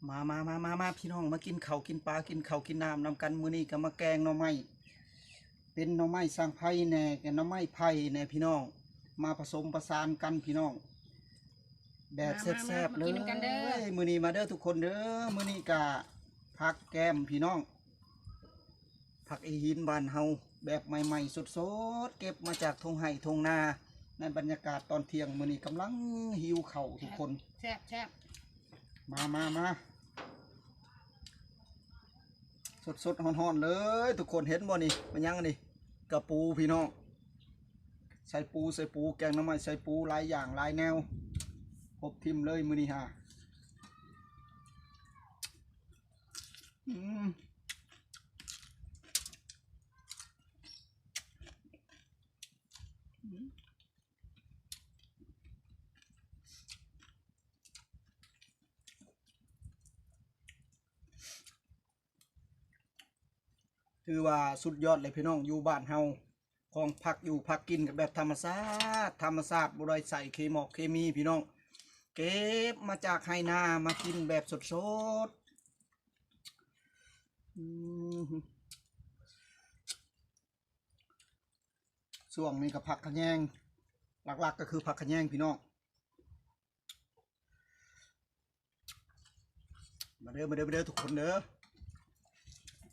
ມາ ມາ ມາ ມາ ມາ ພີ່ນ້ອງ ມາກິນເຂົ້າກິນປາ ກິນເຂົ້າກິນນ້ຳນຳກັນ. ມື້ນີ້ກໍມາແກງໜໍ່ໄມ້ ເປັນໜໍ່ໄມ້ສ້າງໄພແດ່ ກັບໜໍ່ໄມ້ໄຜ່ແດ່ ພີ່ນ້ອງ ມາປະສົມປະສານກັນ ພີ່ນ້ອງ ແບບແຊບໆເລີຍ. ມາ ມາ ມາກິນນຳກັນເດີ ມື້ນີ້ມາເດີທຸກຄົນເດີ. ມື້ນີ້ກະຜັກແກ້ມ ພີ່ນ້ອງ ຜັກອີຫີນບ້ານເຮົາ ແບບໃໝ່ໆສົດໆ ເກັບມາຈາກທົ່ງໄຮ່ທົ່ງນາ ໃນບັນຍາກາດຕອນທ່ຽງ. ມື້ນີ້ກຳລັງຫິວເຂົ້າທຸກຄົນ ແຊບໆ. ມາ ມາ ມາ ສົດໆຮ້ອນໆເລີຍທຸກຄົນ. ເຫັນບໍ່ນີ້ ແມ່ນຫຍັງອັນນີ້? ກະປູພີ່ນ້ອງ ໃສ່ປູ ໃສ່ປູ ແກງໜໍ່ໄມ້ໃສ່ປູ ຫຼາຍຢ່າງຫຼາຍແນວ ຄົບທີມເລີຍມື້ນີ້ຫາ. ອືມ ຖືວ່າສຸດຍອດເລີຍພີ່ນ້ອງ ຢູ່ບ້ານເຮົາ ຂອງຜັກຢູ່ຜັກກິນກໍແບບທຳມະຊາດ ທຳມະຊາດ ບໍ່ໄດ້ໃສ່ເຄໝອກເຄມີພີ່ນ້ອງ ເກັບມາຈາກໄຮ່ນາ ມາກິນແບບສົດໆ. ອືມ ຊ່ວງນີ້ກໍຜັກຂະແຍງ ຫຼັກໆກໍຄືຜັກຂະແຍງພີ່ນ້ອງ. ມາເດີ ມາເດີ ມາເດີທຸກຄົນເດີ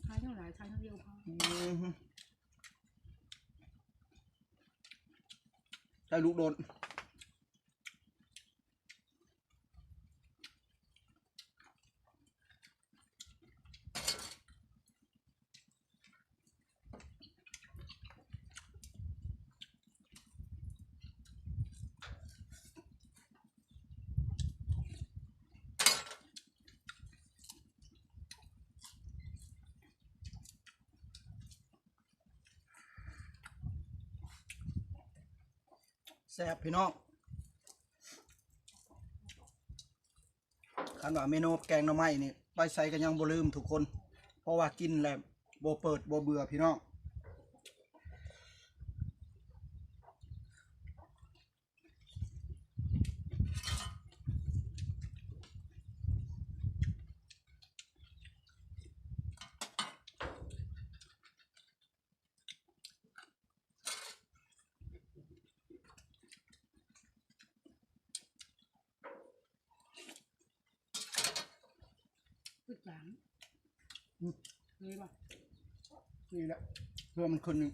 ໃຊ້ທັງຫຼາຍ ໃຊ້ທັງດຽວພໍ. ອືມ ໃຊ້ລູກໂດນ. ແຊບພີ່ນ້ອງ. ຄັນວ່າເມນູແກງໜໍ່ໄມ້ນີ້ ໄປໃສກໍຍັງບໍ່ລືມທຸກຄົນ ເພາະວ່າກິນແລ້ວບໍ່ເປີດບໍ່ເບື່ອພີ່ນ້ອງ. ຄືຈາງ ອືມ ນີ້ບໍ່ ນີ້ແຫຼະ ເພື່ອມັນຂຶ້ນນີ້.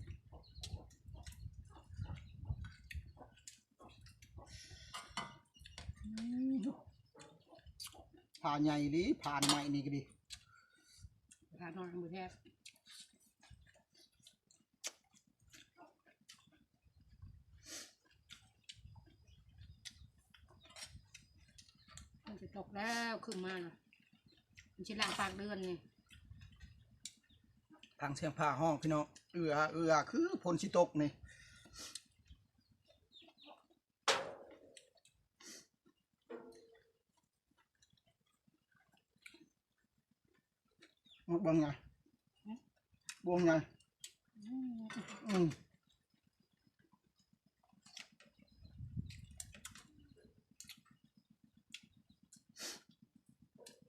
ອືມ ຜາໃຫຍ່ດີ ຜາໄມ້ນີ້ກໍດີ ຜານ້ອຍບໍ່ແທບ. ມັນຊິຕົກແລ້ວ ຂຶ້ນມານະ ມັນຊິຫຼັງປາກເດືອນນີ້. ຟັງສຽງຟ້າຮ້ອງພີ່ນ້ອງ ເອື້ອ ເອື້ອ ຄືຝົນຊິຕົກນີ້. ໝາກບວງໃຫຍ່ ຫືມ ບວງໃຫຍ່ ອືມ ອືມ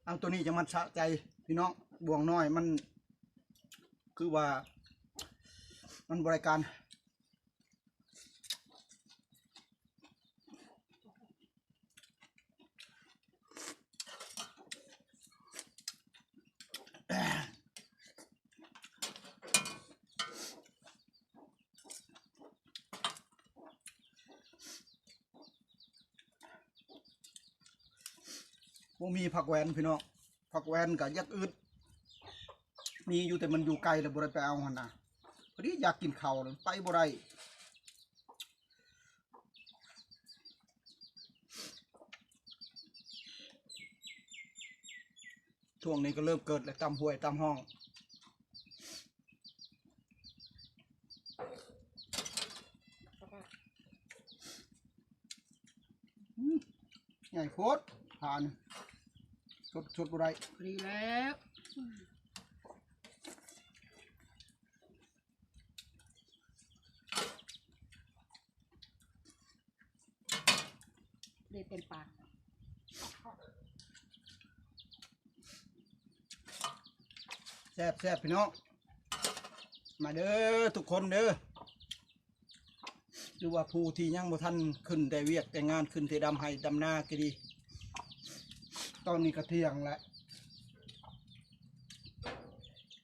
ເອົາໂຕນີ້ຈະມັນສະໃຈພີ່ນ້ອງ ບວງນ້ອຍມັນ ຄືວ່າມັນບໍ່ໄດ້ການ. ບໍ່ມີຜັກແວ່ນພີ່ນ້ອງ ຜັກແວ່ນກໍຢາກອຶດ ມີຢູ່ແຕ່ມັນຢູ່ໄກແລ້ວບໍ່ໄດ້ໄປເອົາຫັ້ນນະ ພໍດີຢາກກິນເຂົ້າແລ້ວໄປບໍ່ໄດ້. ຊ່ວງນີ້ກໍເລີ່ມເກີດແລ້ວ ຕາມຫ້ວຍຕາມຮ່ອງ. ອືມ ໃຫຍ່ໂພດ ຜານ ສົດ ສົດບໍ່ໄດ້ ພໍດີແລ້ວ. ເລັດເຕັມປາກ. ແຊບໆ ພີ່ນ້ອງ ມາເດີທຸກຄົນເດີ ຫຼືວ່າຜູ້ທີ່ຍັງບໍ່ທັນຂຶ້ນແຕ່ວຽກແຕ່ງານ ຂຶ້ນແຕ່ດຳໄຮ່ດຳນາກໍດີ ຕອນນີ້ກໍທ່ຽງແລ້ວ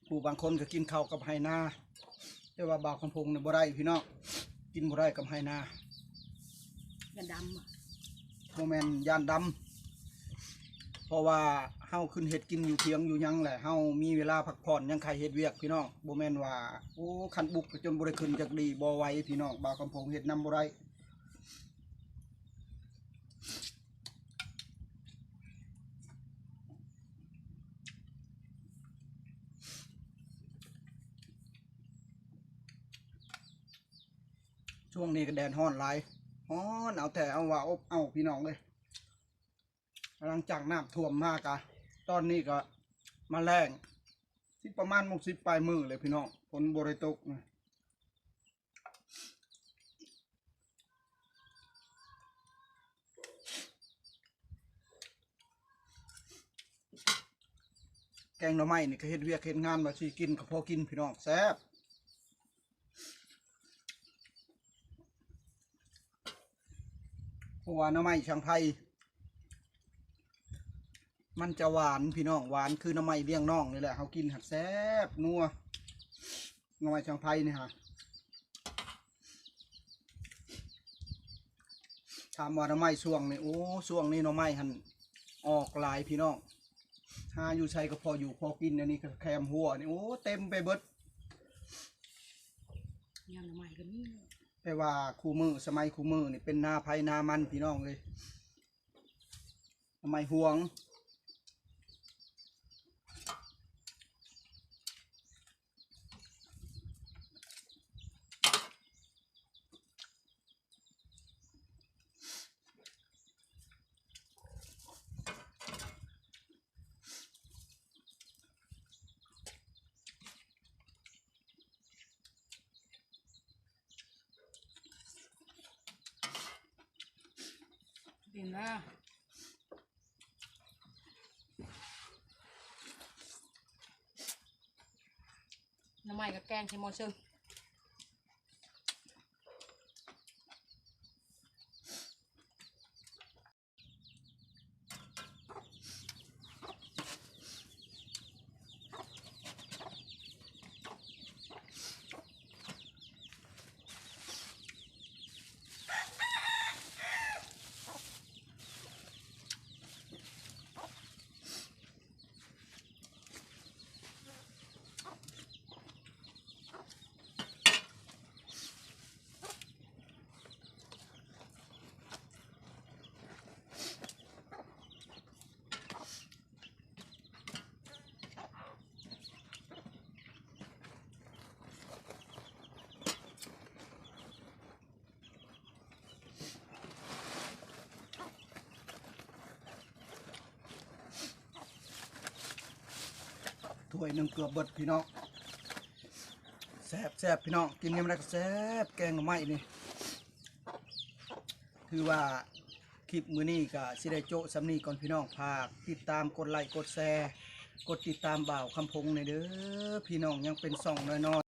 ຜູ້ບາງຄົນກໍກິນເຂົ້າກັບໄຮ່ນາ ແຕ່ວ່າບ່າວຄຳພົງນີ້ບໍ່ໄດ້ພີ່ນ້ອງ ກິນບໍ່ໄດ້ກັບໄຮ່ນາ ຢ້ານດຳ ບໍ່ແມ່ນຢ້ານດຳ ເພາະວ່າເຮົາຂຶ້ນເຮັດກິນຢູ່ຖຽງຢູ່ຫຍັງແຫຼະ ເຮົາມີເວລາພັກຜ່ອນ ຍັງໃຄ່ເຮັດວຽກພີ່ນ້ອງ ບໍ່ແມ່ນວ່າ ໂອ້ ຄັນບຸກກໍຈົນບໍ່ໄດ້ຂຶ້ນຈັກດີ້ ບໍ່ໄຫວພີ່ນ້ອງ ບ່າວຄຳພົງເຮັດນຳບໍ່ໄດ້. ຊ່ວງນີ້ກໍແດດຮ້ອນຫຼາຍ ຮ້ອນເອົາແທ້ເອົາວ່າ ອົບເອົາພີ່ນ້ອງເອີຍ ຫຼັງຈາກນ້ຳຖ້ວມມາກະ ຕອນນີ້ກໍມາແລ້ງ ຊິປະມານຫົກສິບປາຍມື້ເລີຍພີ່ນ້ອງ ຝົນບໍ່ໄດ້ຕົກນະ. ແກງໜໍ່ໄມ້ນີ້ກໍເຮັດວຽກເຮັດງານວ່າຊິກິນກໍພໍກິນພີ່ນ້ອງ ແຊບ ເພາະວ່າໜໍ່ໄມ້ຊ່າງໄພ ມັນຈະຫວານພີ່ນ້ອງ ຫວານຄືໜໍ່ໄມ້ລ້ຽງນ້ອງນີ້ແຫຼະ ເຮົາກິນຫັ້ນແຊບນົວ ໜໍ່ໄມ້ຊ່າງໄພນີ້ຫາ ຖາມວ່າໜໍ່ໄມ້ຊ່ວງນີ້ ໂອ້ ຊ່ວງນີ້ໜໍ່ໄມ້ຫັ້ນອອກຫຼາຍພີ່ນ້ອງ ຫາຢູ່ໃສກໍພໍຢູ່ພໍກິນ ອັນນີ້ກໍແຄມຮົ້ວນີ້ ໂອ້ ເຕັມໄປເບິດ ຍາມໜໍ່ໄມ້ກໍມີ ແຕ່ວ່າຄູ່ມື້ ສະໄໝຄູ່ມື້ນີ້ເປັນນາໃຜນາມັນພີ່ນ້ອງເອີຍ ໜໍ່ໄມ້ຮ່ວງ. ກິນນະ ໜໍ່ໄມ້ກັບແກງໃສ່ໝໍ້ເຊິ່ງ. ຖ້ວຍໜຶ່ງເກືອບເບິດພີ່ນ້ອງ ແຊບໆ ພີ່ນ້ອງ ກິນຍາມໃດກໍແຊບ ແກງໜໍ່ໄມ້ນີ້ ຄືວ່າ ຄລິບມື້ນີ້ກໍຊິໄດ້ໂຈະສ່ຳນີ້ກ່ອນພີ່ນ້ອງ ຝາກຕິດຕາມ ກົດໄລ້ ກົດແຊ ກົດຕິດຕາມບ່າວຄຳພົງແດ່ເດີພີ່ນ້ອງ ຍັງເປັນຊ່ອງນ້ອຍໆ